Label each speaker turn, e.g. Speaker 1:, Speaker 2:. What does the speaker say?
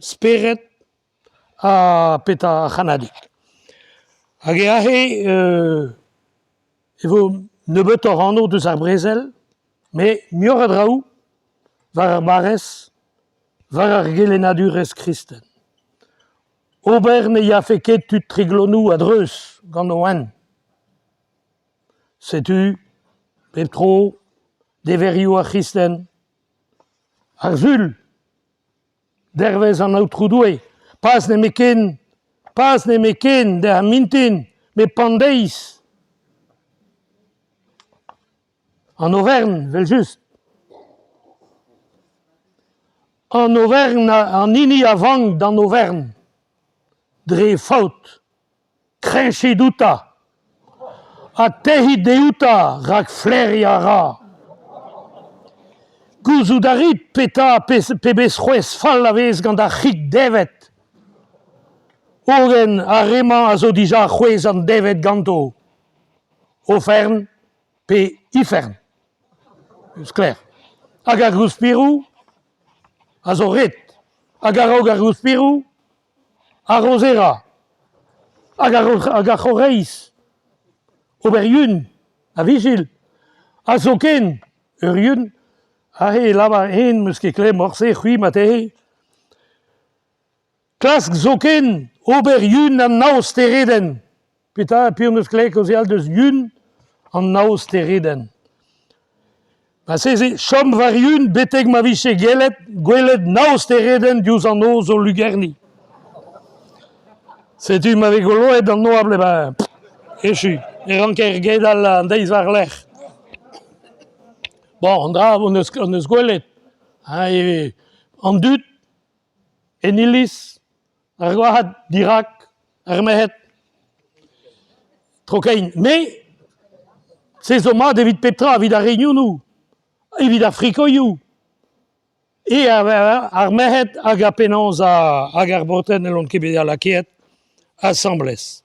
Speaker 1: Spered ha petra ar c'hannadig. Hag aze e vo nebeutoc'h anv deus ar brezel met muioc'h a draoù war ar barrez, war ar gelennadurezh kristen. Ober ne yafe ket tud Treglonoù a-dreuz gant o hent. Setu bep tro deverioù ar c'hristen. Ar Sul Dervezh an Aotrou Doue, pas nemetken, pas nemetken d'ar mintin, met pan deiz. An oferenn, evel-just. An oferenn, an hini a vank d'an oferenn, dre faot. Kreñchit outañ ha tec'hit dioutañ rak flaeriñ a ra. Gouzout a rit petra pebezh c'hwezh fall a vez gant ar c'hig devet. Hogen ar re-mañ a zo dija c'hwezh an devet ganto. Oferenn pe ifern. Sklaer. Hag ar gouspiroù a zo ret. Hag a-raok ar gouspiroù Ar Rozera hag ar c'horreiz, ober yun ha vijil, ha zoken ur yun, aze e lavar eñ 'meus ket klevet morse, c'hwi marteze, klask zoken ober yun an nav steredenn. Petra, piv 'neus klevet kaozeal deus yun an nav steredenn? Marteze chom war yun betek ma vije gellet gwelet nav steredenn diouzh an noz o lugerniñ. Setu ma vez goloet an oabl emañ echu. E ranker gedal an deiz war-lerc'h. Bon, an dra hon eus hon eus gwelet hein, an dud en iliz Ar gwad dirak ar merc'hed. Tro-kein. Me, se zo mat evit pep tra, evit ar reunionoù, evit ar frikoioù. E ar merc'hed hag ar penaos hag ar baotred n'hellont ket bezañ lakaet asambles.